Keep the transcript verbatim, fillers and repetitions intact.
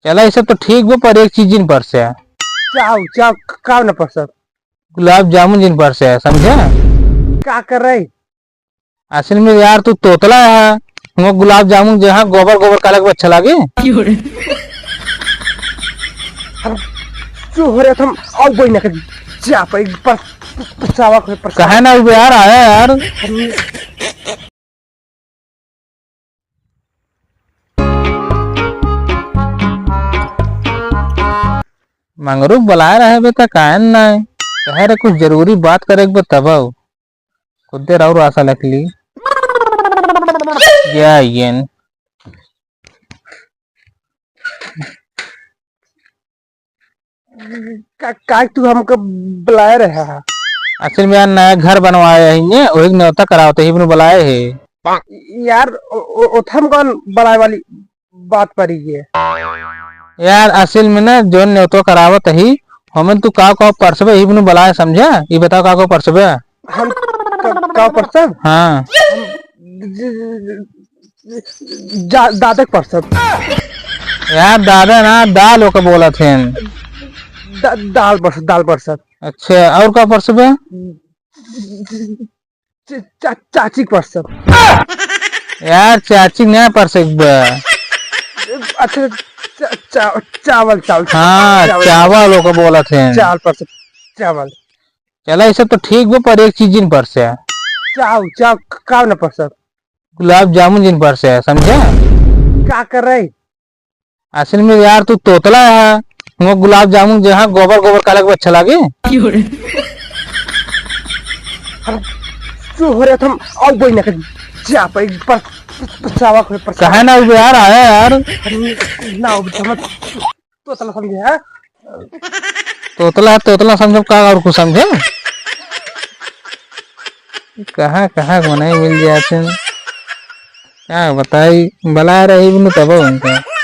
चला, ई सब तो ठीक बा, पर एक चीज जिन परसे। चाव, चाव, क-, काव न परसब? गुलाब जामुन जिन परसे, समझे? का कर रही? असल में यार, तू तोतला है, वो गुलाब जामुन जहाँ गोबर गोबर काला के अच्छा लागे। क्यों रे? अरे, जो हो रहा था, हम आउ बोई ना कर जा पर, पर, पर, चावा को पर काहे ना यार, आया यार। हम मंगरू बुलाए रहे बे, त काहे न आए? कहे रे, कुछ जरूरी बात करे के बा तब आऊ। खुद देर और आशा लकली। या येन। का, का तू हमको बुलाए रहे हा? असल में यार, नया घर बनवाए है ने, वही न्योता करावते ही बुलाए है। यार, ओ, ओ, ओथम कौन बुलाए वाली बात पड़ी है? यार, असल में ना, जो न्योतो करावत ही, हमें तू का, का परसबे, ही बुलाए, समझा? ई बताओ, का, का परसबे? हम क-, का परसब? हाँ। हम ज-, ज-, जा-, दादक परसब। यार, दादा ना, दाल ओके बोलत हैं। दा-, दाल परसब, दाल परसब। अच्छा, और का परसबे? च-, चा-, चाची परसब। यार, चाची ना परसबे। अच्छा, चा-, चा-, चावल, चावल। हाँ, चावल। चावल ओके बोलत हैं। चावल परसब, चावल। चला, ई सब तो ठीक बा, पर एक चीज जिन परसे। चाव, चाव, क-, काव न परसब? गुलाब जामुन जिन परसे, समझे? का कर रही? असल में यार, तू तोतला है, वो गुलाब जामुन जहाँ गोबर गोबर काला के अच्छा लागे। क्यों रे? अरे, जो हो रहा था, हम आउ बोई ना कर जा पर, पर, पर, चावा को पर काहे ना उबे यार, आया यार। अरे, ना उबे, समझ। तोतला समझे, हाँ? तोतला, तोतला समझब का और कुछ समझे? कहाँ, कहाँ को नहीं मिल जाते हैं। का बताई, बला रही भी नहीं तब उनका।